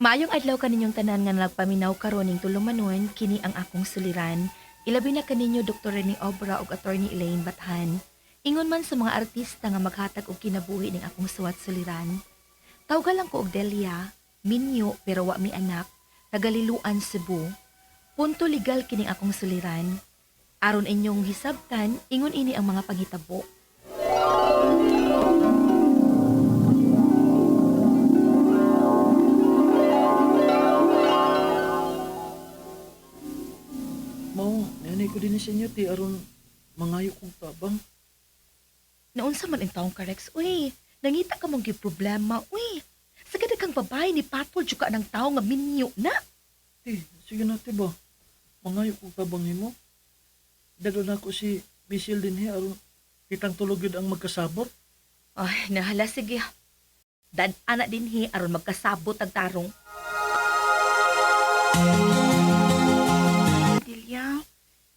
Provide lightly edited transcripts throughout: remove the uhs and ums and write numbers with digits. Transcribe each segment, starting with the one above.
Maayong adlaw kaninyong tanan nga nagpaminaw karon ning tulumanon, kini ang akong suliran. Ilabi na kaninyo Dr. Rene Obra ug Attorney Elaine Bathan. Ingon man sa mga artista nga maghatag og kinabuhi ning akong suwat suliran. Tawga lang ko og Delia, minyo pero wa mi anak, taga Liloan, Cebu. Punto legal kining akong suliran. Aron inyong hisabtan, ingon ini ang mga panghitabo. Mao, nanay ko din sa inyo, ti, aron mangayo kong tabang. Naunsa man ang taong ka, Rex? Uy, nangita ka mong problema. Uy, sa ganda kang babae ni Patol juga ng tao nga minyo na. Ti, sige na, ti ba? Mangayo kong tabang nimo. Dalo na ako si Michelle din he, aron kitang tulog yun ang magkasabot. Ay, nahala, sige. Dan ana din hi, aron magkasabot ang tarong. Delia,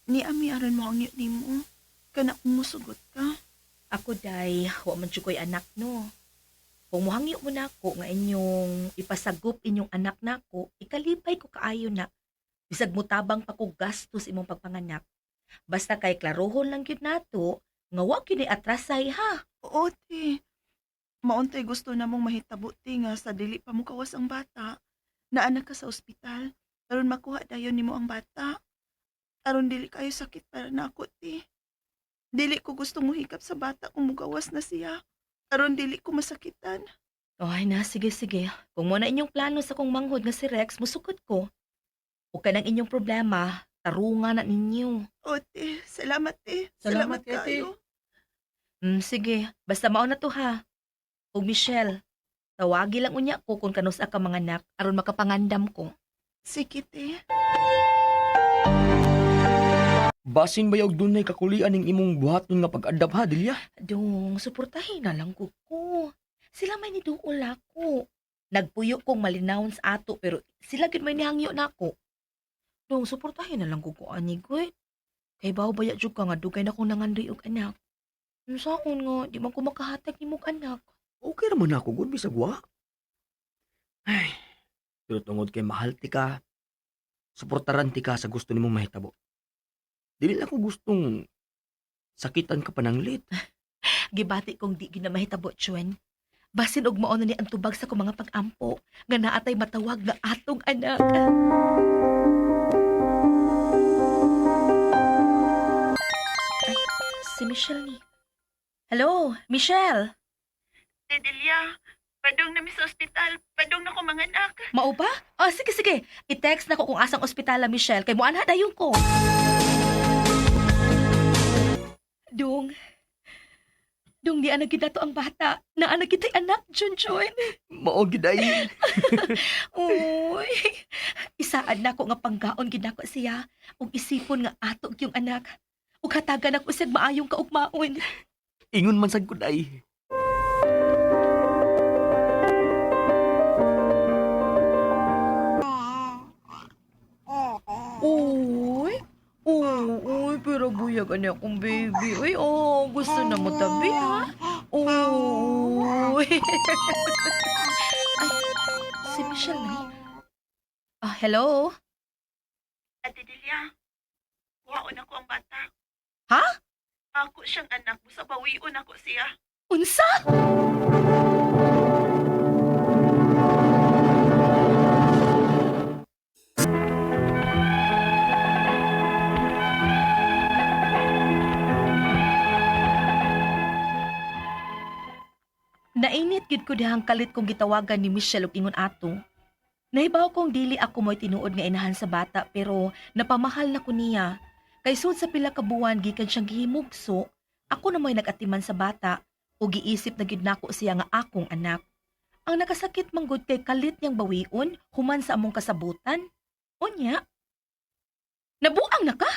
ni ami aron mo ang nimo. Kana kung musugot ka. Ako, day, wa man jud ko'y anak, no. Kung muhangyo mo nako nga inyong ipasagup inyong anak nako, ikalipay ko kaayo na. Bisag mutabang pa ko gastos imong pagpanganak. Basta kay klarohon lang gyud nato, nga wa gyud ni atrasay ha. Oo, te. Mauntay gusto na mong mahitabo, te, nga sa dili pa mo kawas ang bata. Naanak ka sa ospital. Aron makuha dayon nimo ang bata. Aron dili kayo sakit para nako, te. Dili ko gusto muhikap sa bata kung mugawas na siya. Aron dili ko masakitan. Ay na, sige sige. Kung mo na inyong plano sa kong manghod nga si Rex, musukot ko. O kanang inyong problema, tarungan na ninyo. Oo, te. Salamat, te. Salamat, Salamat, te. kayo. Sige, basta mao na to ha. O Michelle, tawagi lang unya ko kung kanusa ka mga anak aron makapangandam ko. Sige, te. Basin ba og dunay kakulian ning imong buhaton nga pag-adapt ha, Delia? Dong, suportahin na lang ko ko. Sila may niduol ako. Nagpuyo kong malinawon sa ato pero sila gyud may nihangyo nako. Dong, suportahin na lang ko ko ani gud. Kay bawo baya jud ka nga dugay na kong nangandoy og anak. Unsaon nga di man ko makahatag nimo og anak. Okay ra man ako gud bisag wa. Ay, pero tungod kay mahal ti ka, suportaran ti ka sa gusto nimong mahitabo. Dili lang ko gustong sakitan ka pa ng lit. Gibati kong di gid na mahitabo, Chuen. Basin og mao na ni ang tubag sa akong mga pag-ampo nga naatay matawag nga atong anak. Ay, si Michelle ni. Hello, Michelle. Te, Delia. Padong na mi sa ospital. Padong na ko mga anak. Mao ba? Ah, sige, sige. I-text na ko kung asang ospital, Michelle. Kay muanha dayon ko. Dong. Dong, di anak kita to ang bata. Naanak kita'y anak, Junjun. Mao gid ay. Uy, isaad na ko nga panggaon gid nako siya ug isipon nga ato gyung anak. Ug hatagan ako siyag maayong kaugmaon. Ingon man sad gud ay. Uy, uy, pero buyag ani akong baby. Uy, oh, gusto na mo tabi ha? Uy. Ay, si Michelle na eh. Ah, hello? Ate Delia, kuhaon ako ang bata. Ha? Ako siyang anak, busa bawion ako siya. Unsa? Nainit gid ko dihang kalit kong gitawagan ni Michelle og ingon ato. Nahibaw kong dili ako mo'y tinuod nga inahan sa bata pero napamahal na ko niya. Kay sud sa pila ka buwan gikan siyang gihimugso, ako na mo'y nag-atiman sa bata o giisip na gid nako siya nga akong anak. Ang nakasakit manggod kay kalit niyang bawion human sa among kasabutan. Unya, nabuang na ka?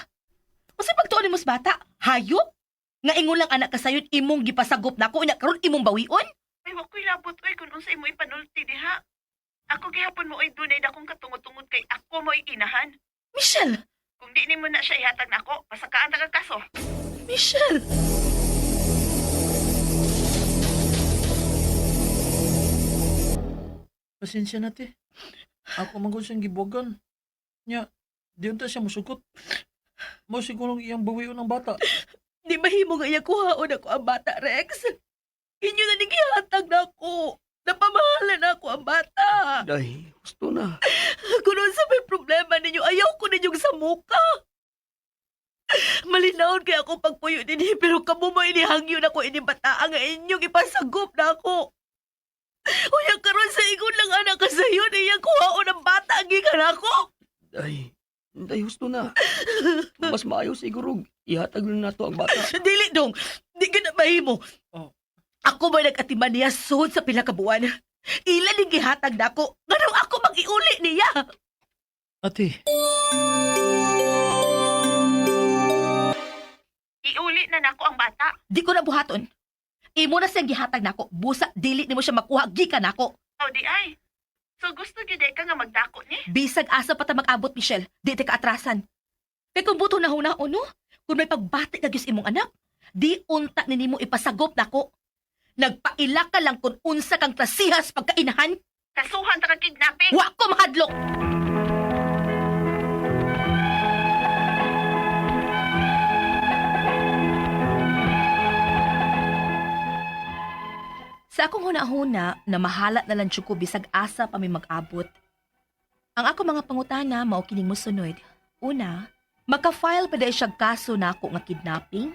Unsay pagtuon nimo sa bata? Hayop? Nga ingon lang anak ka sayon imong gipasagop nako unya karon imong bawion? Ay, wa ko'y labot, oy, kung unsay mo ipanulti diha. Ako gihapon mo, oy, dunay dakong katungod-tungod kay ako mo'y inahan. Michelle! Kung di nimo na siya ihatag nako, pasakaan ta kag kaso. Michelle! Pasensya na, te. Ako man gud siyang gibuwagan. Nya, di unta siya musugot. Mao sigurong iyang bawion ang bata. Di mahimo nga iya kuhaon ako ang bata, Rex. Inyo na gihatag na ako. Napamahalan na ako ang bata. Day, gusto na. Kung sa may problema ninyo, ayaw ko ninyong samuka. Malinawon kay ako pagpuyo dinhi, pero kamo mo inihangyo na ko ini bataa nga inyong ipasagop na ako. Uya karon sa ingon lang anak ka sayo na iyang kuhaon ang bata gikan ako. Day, day, husto na. Mas maayo siguro, ihatag na nato ang bata. Dili dong, di ka na mahimo. Oh. Ako ba nag-atiman niya sud sa pila ka buwan? Ila ning gihatag nako, nganong ako mag-iuli niya? Ate, Iuli na nako ang bata. Di ko na buhaton. Imo na siyang gihatag nako, busa dili nimo siya makuha gikan nako. O di ay. So gusto gyud ka nga magdako ni? Bisag asa pa ta mag-abot, Michelle. Di ti kaatrasan. Kay kung buto na hunaon, no? Kung may pagbati ka gyud sa imong anak, di unta ni nimo ipasagop nako. Nagpaila ka lang kung unsa kang klasihas pagkainahan. Kasuhan ta kag kidnapping. Wa ko mahadlok. Sa akong huna-huna, na mahala na lang jud ko bisag asa pa mi mag-abot. Ang ako mga pangutana mao kining mosunod. Una, maka-file pa dahil siyang kaso nako nga kidnapping?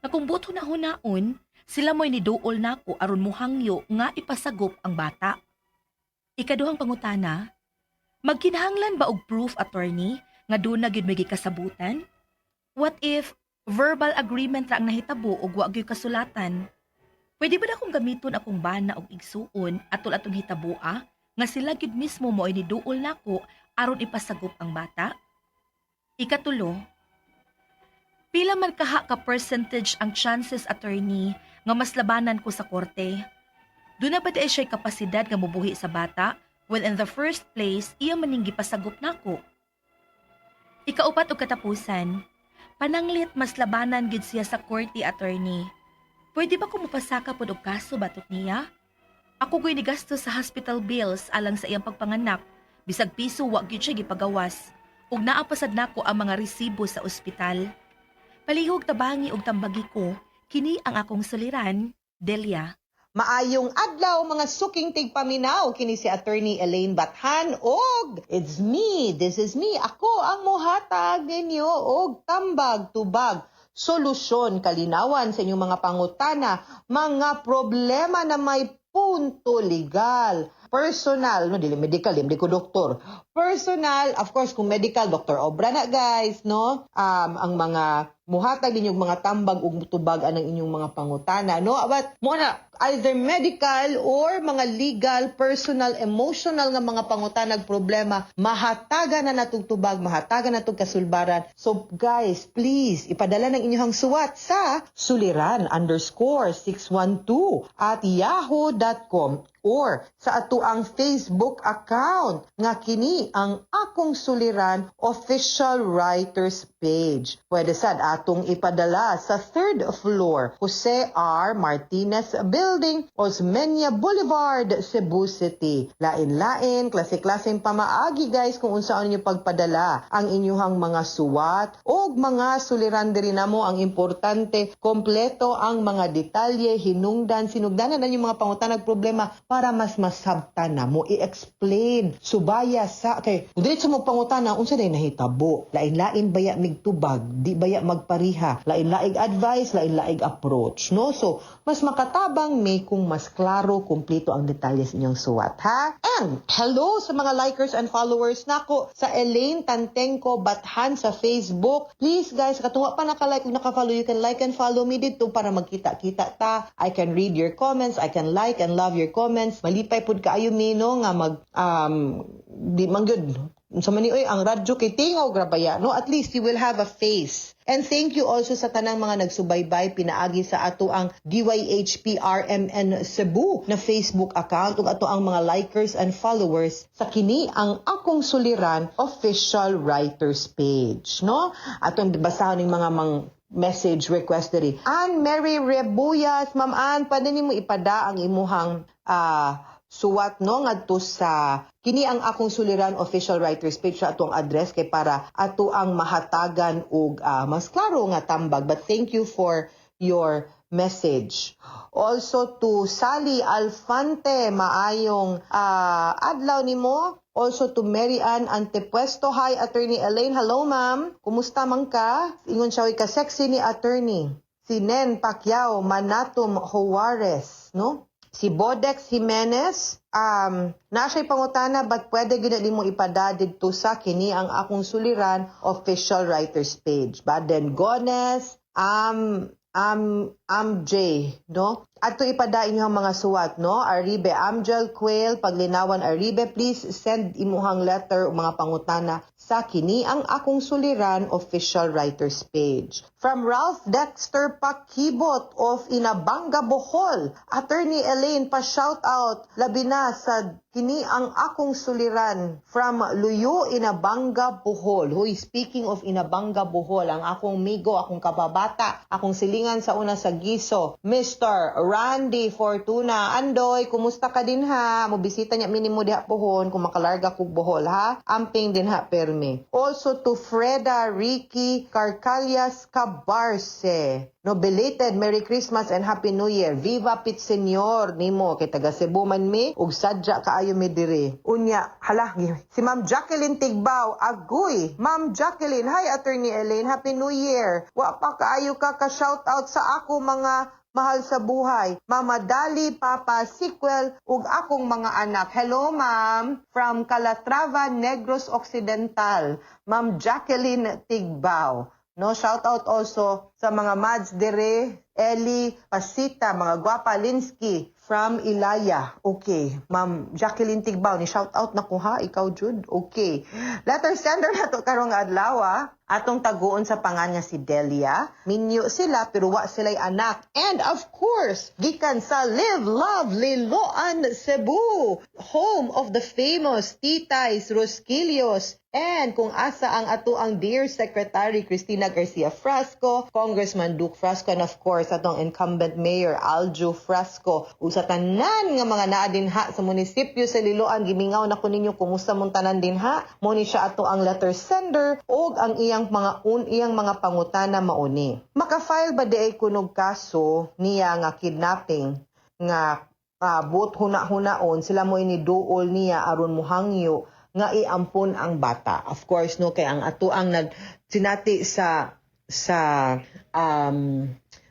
Nga kung buto na hunaon, sila mo'y niduol nako aron muhangyo nga ipasagop ang bata. Ikaduhang pangutana, magkinahanglan ba og proof, attorney, nga doon na gyud may gikasabutan? What if verbal agreement ra ang nahitabo ug wa gyud kasulatan? Pwede ba na akong gamiton akong bana og igsuon atol atong hitaboa nga sila gyud mismo mo'y niduol nako aron ipasagop ang bata? Ikatulo, pila man kaha ka percentage ang chances, attorney, nga mas labanan ko sa korte? Doon na ba di ay siya'y kapasidad nga mubuhi sa bata when in the first place iya maning gipasagop nako? Ikaupat og katapusan, pananglit mas labanan gid siya sa korte, attorney. Pwede ba ko mupasaka pod og kaso batok niya? Ako ko'y nigasto sa hospital bills alang sa iyang pagpanganak. Bisag piso wa gyud siya gipagawas. Ug naa pa sad nako ang mga resibo sa ospital. Palihog tabangi og tambagi ko, kini ang akong suliran, Delia. Maayong adlaw mga suking tigpaminaw, kini si Attorney Elaine Bathan og it's me, this is me, ako ang mohatag ninyo og tambag tubag solusyon kalinawan sa inyong mga pangutana, mga problema na may punto legal, personal, no, dili medical, dili ko doktor. Personal, of course, kung medical, Doctor Obra na guys, no? Ang mga muhatag ninyong mga tambag ug tubag anang inyong mga pangutana, no? But mo na either medical or mga legal, personal, emotional nga mga pangutanag problema, mahatagan na natong tubag, mahatagan na natong kasulbaran. So guys, please ipadala ng inyong suwat sa suliran_612@yahoo.com or sa atuang Facebook account nga kini ang Akong Suliran Official Writers Page. Pwede sad atong ipadala sa third floor, Jose R. Martinez Building, Osmeña Boulevard, Cebu City. Lain-lain, klase-klaseng pamaagi guys kung unsaon ninyo pagpadala ang inyuhang mga suwat o mga suliran diri namo. Ang importante, kompleto ang mga detalye, hinungdan, sinugdanan ang inyong mga pangutanag problema para mas masabtan na mo i-explain subaya sa kay kung diretso mo pangutana unsa day nahitabo, lain-lain baya migtubag, di baya magpariha, lain-laing advice, lain-laing approach, no? So mas makatabang may kung mas klaro, kumpleto ang detalye sa inyong suwat, ha? And hello sa mga likers and followers nako sa Elaine Tantenko Bathan sa Facebook. Please guys, katuwa pa naka-like ug naka-follow, you can like and follow me dito para magkita-kita ta. I can read your comments, I can like and love your comments. Malipay pud kaayo mi, no, nga mag di man gyud sa man ni oy ang radyo kay tingog ra baya, no? At least you will have a face. And thank you also sa tanang mga nagsubaybay pinaagi sa ato ang DYHPRMN Cebu na Facebook account ug ato ang mga likers and followers sa kini ang Akong Suliran Official Writers Page, no? Atong basahon ning mga mang message request diri. Ann Mary Rebuyas, Ma'am Ann, pwede nimo ipada ang imuhang suwat, no, ngadto sa Kini Ang Akong Suliran Official Writers page sa atong address kay para ato ang mahatagan og mas klaro nga tambag. But thank you for your message. Also to Sally Alfante, maayong adlaw nimo. Also to Mary Ann Antepuesto. Hi, Attorney Elaine. Hello, ma'am. Kumusta man ka? Ingon siya, ka sexy ni attorney. Si Nen Pacquiao Manatum Juarez, no? Si Bodex Jimenez, naa siya'y pangutana, but pwede gyud na nimo ipada didto sa Kini Ang Akong Suliran Official Writers page. Baden Gones, J, no? Adto ipada inyong mga suwat, no? Aribe Amgel Quail, Paglinawan Aribe, please send imuhang letter o mga pangutana sa Kini Ang Akong Suliran Official Writers page. From Ralph Dexter Pakibot of Inabanga, Bohol, Attorney Elaine, pa shout out labi na sa Kini Ang Akong Suliran from Luyo, Inabanga, Bohol. Huy, speaking of Inabanga, Bohol, ang akong migo, akong kababata, akong silingan sa una sa Giso, Mr. Randy Fortuna. Andoy, kumusta ka din ha? Mobisita niya minimo diha pohon kung makalarga kog Bohol ha. Amping din ha perme. Also to Freda Ricky Carcalias Cabarce. No, belated Merry Christmas and Happy New Year. Viva Pit Señor nimo kay taga Cebu man mi ug sadya kaayo mi diri. Unya, hala, si Ma'am Jacqueline Tigbao, agoy. Ma'am Jacqueline, hi Attorney Elaine, Happy New Year. Wa pa kaayo ka ka shout out sa ako mga mahal sa buhay. Mama Dali, Papa Sequel, ug akong mga anak. Hello, ma'am. From Calatrava, Negros Occidental. Ma'am Jacqueline Tigbao. No, shout out also sa mga Mads Dere, Eli Pasita, mga Guapa Linsky from Ilaya. Okay, Ma'am Jacqueline Tigbao, ni shout out na ko ha, ikaw jud. Okay. Letter sender na to karong adlaw ah. Atong taguon sa pangan nga si Delia. Minyo sila pero wa sila'y anak. And of course, gikan sa Live Love Liloan, Cebu, home of the famous Titays Rosquilios. And kung asa ang ato ang dear Secretary Cristina Garcia Frasco, Congressman Duke Frasco, and of course atong incumbent Mayor Aljo Frasco. Ug sa tanan nga mga naa dinha sa munisipyo sa Liloan, gimingaw na ko ninyo, kumusta mong tanan dinha. Mo ni siya ato ang letter sender ug ang iyang mga pangutana mauni. Maka-file ba diay kunog kaso niya nga kidnapping nga buot huna-hunaon sila mo iniduol niya aron muhangyo nga iampon ang bata? Of course, no, kay ang ato ang nag sinati sa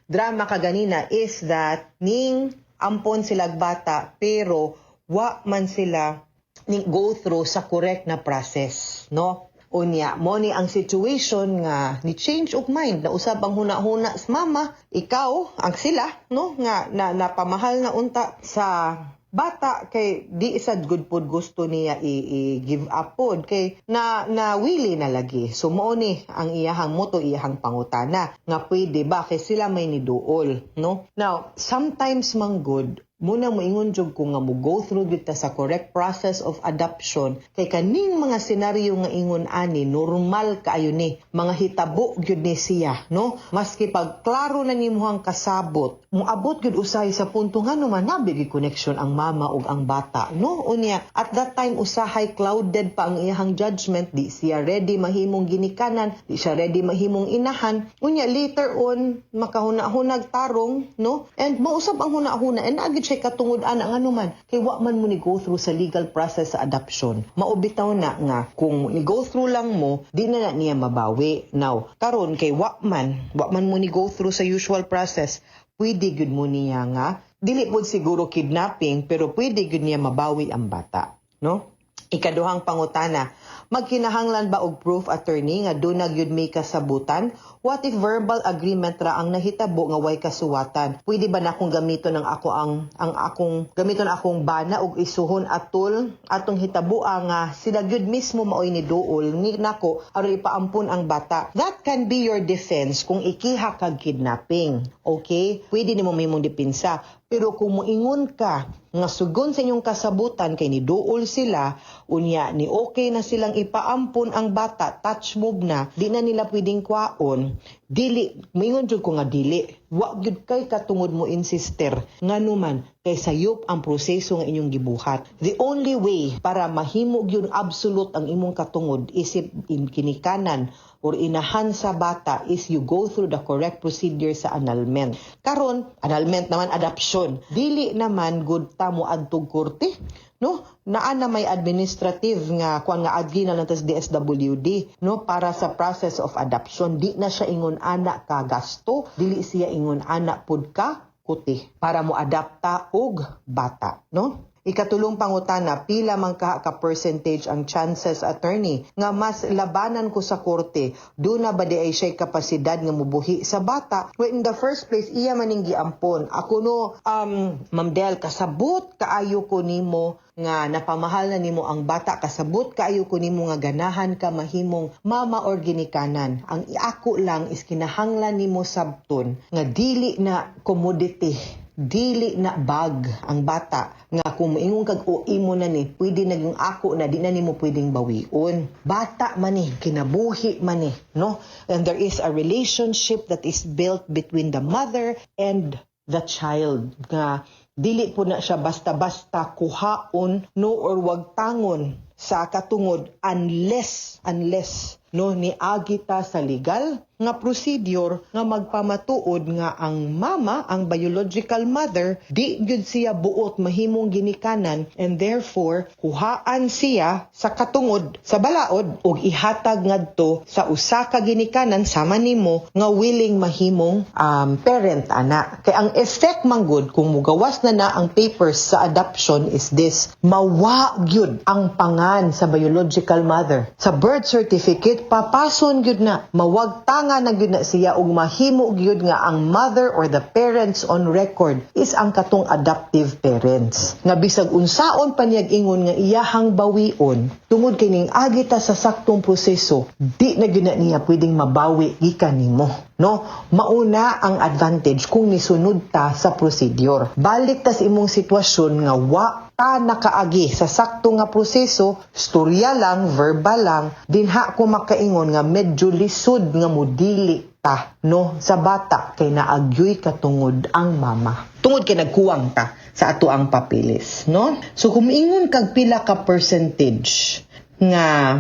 drama kaganina is that ning ampon silag bata pero wa man sila ning go through sa correct na process, no? Unya, mo ni ang situation nga ni change of mind na usab ang huna-huna sa mama, ikaw, ang sila, no, nga na napamahal na unta sa bata kay di sad good pod gusto niya i-give up pod kay na na wili na lagi. So mo ni ang iyahang moto, iyahang pangutana nga pwede ba kay sila may niduol, no? Now, sometimes man good muna moingon jud ko nga mo go through gyud ta sa correct process of adoption kay kaning mga senaryo nga ingon ani normal kaayo ni mga hitabo gyud ni siya, no? Maski pag klaro na nimo ang kasabot, moabot gyud usahay sa punto nga naman nabi gyud connection ang mama ug ang bata, no? Unya at that time usahay clouded pa ang iyahang judgment, di siya ready mahimong ginikanan, di siya ready mahimong inahan. Unya later on makahuna-hunag tarong, no, and mausab ang huna-huna and naa gyud siya katungod ana nga man kay wa man mo ni go through sa legal process sa adoption. Mao bitaw na nga kung ni go through lang mo, di na na niya mabawi. Now karon kay wa man mo ni go through sa usual process, pwede gyud mo niya nga dili pud siguro kidnapping pero pwede gyud niya mabawi ang bata, no? Ikaduhang pangutana, magkinahanglan ba og proof, attorney, nga duna gyud may kasabutan? What if verbal agreement ra ang nahitabo nga way kasuwatan? Pwede ba nakong gamiton ang akong gamiton akong bana og isuhon atol atong hitaboa nga sila gyud mismo maoy ni duol ni nako aron ipaampon ang bata? That can be your defense kung ikiha kag kidnapping. Okay? Pwede nimo mahimong depensa. Pero kung moingon ka nga sugon sa inyong kasabutan kay ni duol sila, unya ni okay na silang ipaampon ang bata, touch move na, di na nila pwedeng kwaon, dili, moingon jud ko nga dili. Wa gyud kay katungod mo insister, nganuman kay sayop ang proseso nga inyong gibuhat. The only way para mahimo gyud absolute ang imong katungod isip in ginikanan or inahan sa bata is you go through the correct procedure sa annulment. Karon, annulment naman, adoption. Dili naman gud ta mo adtog korte, no? Naa na may administrative nga kuan nga adgi na lang tas DSWD, no, para sa process of adoption. Di na siya ingon ana ka gasto, dili siya ingon ana pud ka kuti para mo adapta og bata, no? Ikatulong pangutana, pila man ka percentage ang chances, attorney, nga mas labanan ko sa korte? Do na ba di ay siya'y kapasidad nga mubuhi sa bata? Well, in the first place, iya maning giampon. Ako no, Ma'am Del, kasabot kaayo ko nimo nga napamahal na nimo ang bata, kasabot kaayo ko nimo nga ganahan ka mahimong mama or ginikanan. Ang ako lang is kinahanglan nimo sabton nga dili na commodity, dili na bag ang bata nga kung moingon kag o imo na ni, pwede na yung ako na, di na nimo pwedeng bawion. Bata man ni, kinabuhi man ni, no? And there is a relationship that is built between the mother and the child nga dili po na siya basta-basta kuhaon, no, or wagtangon sa katungod unless, no, niagi ta sa legal nga procedure nga magpamatuod nga ang mama, ang biological mother, di gyud siya buot mahimong ginikanan and therefore kuhaan siya sa katungod sa balaod ug ihatag ngadto sa usa ka ginikanan sama nimo nga willing mahimong parent ana. Kay ang effect man gud kung mugawas na na ang papers sa adoption is this: mawa gyud ang pangan sa biological mother sa birth certificate, papason gyud na, mawagtanga na gyud na siya ug mahimo gyud nga ang mother or the parents on record is ang katong adoptive parents nga bisag unsaon pa niyag ingon nga iyahang bawion, tungod kay ning agi ta sa saktong proseso, di na gyud na niya pwedeng mabawi gikan nimo, no? Mauna ang advantage kung nisunod ta sa procedure. Balik tas imong sitwasyon nga wa ta nakaagi sa sakto nga proseso, storya lang, verbal lang, dinha ko makaingon nga medyo lisod nga mudili ta, no, sa bata kay naagyoy katungod ang mama. Tungod kay nagkuwang ta sa ato ang papeles, no? So kung ingon kag pila ka percentage nga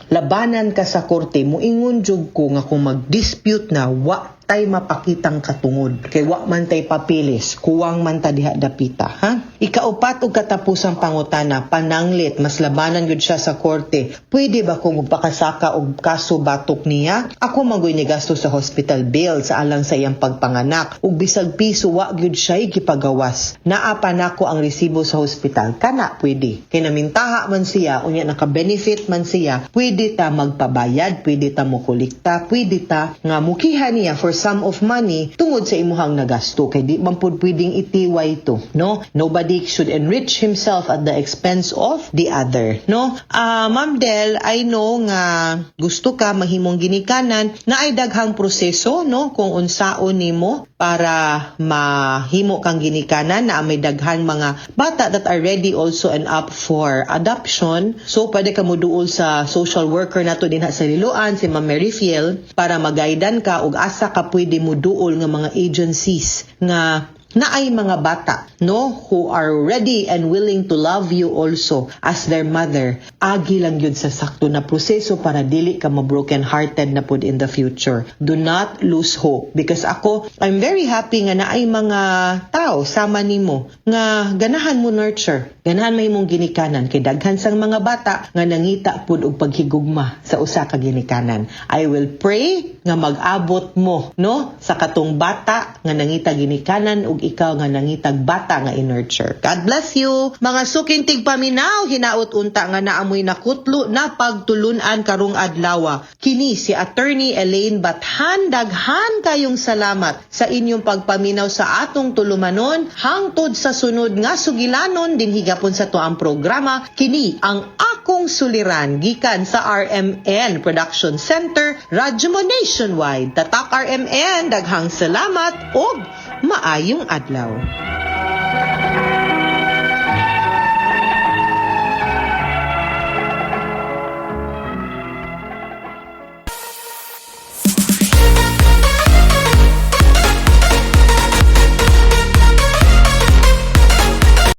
labanan ka sa korte, muingon jud ko nga kung mag-dispute na, wa tay mapakitang katungod kay wa man tay papeles, kuwang man ta diha dapita, ha. Ikaupat ug katapusang pangutana, pananglit mas labanan gyud siya sa korte, pwede ba kung magpakasaka og kaso batok niya? Ako man ni gasto sa hospital bill sa alang sa iyang pagpanganak ug bisag piso wa gyud siya gipagawas. Naa pa nako ang resibo sa hospital. Kana pwede kay namintaha man siya, unya naka-benefit man siya. Pwede ta magpabayad, pwede ta mokolekta, pwede ta nga mukiha niya for sum of money tungod sa imuhang nagasto kay di man pud pwedeng itiway to, no? Nobody should enrich himself at the expense of the other, no? Ah, Ma'am Del, I know nga gusto ka mahimong ginikanan na ay daghang proseso, no, kung unsaon nimo para mahimo kang ginikanan na may daghan mga bata that are ready also and up for adoption. So pwede ka moduol sa social worker nato dinha sa Liloan, si Ma'am Mary Fiel, para magaidan ka og asa ka pwede moduol nga mga agencies nga naay mga bata, no, who are ready and willing to love you also as their mother. Agi lang yun sa sakto na proseso para dili ka ma-broken hearted na pud in the future. Do not lose hope because ako, I'm very happy nga naay mga tao sama nimo nga ganahan mo nurture, ganahan mahimong ginikanan, kay daghan sang mga bata nga nangita pud og paghigugma sa usa ka ginikanan. I will pray nga mag-abot mo, no, sa katong bata nga nangita ginikanan ug ikaw nga nangitag bata nga i-nurture. God bless you. Mga suking tigpaminaw, hinaot unta nga naamoy nakutlo na pagtulunan karong adlaw. Kini si Attorney Elaine Bathan, daghan kayong salamat sa inyong pagpaminaw sa atong tulumanon hangtod sa sunod nga sugilanon dinhi gapon sa tuang programa, kini ang Akong Suliran, gikan sa RMN Production Center, Radyo Mo Nationwide. Tatak RMN, daghang salamat ug maayong adlaw.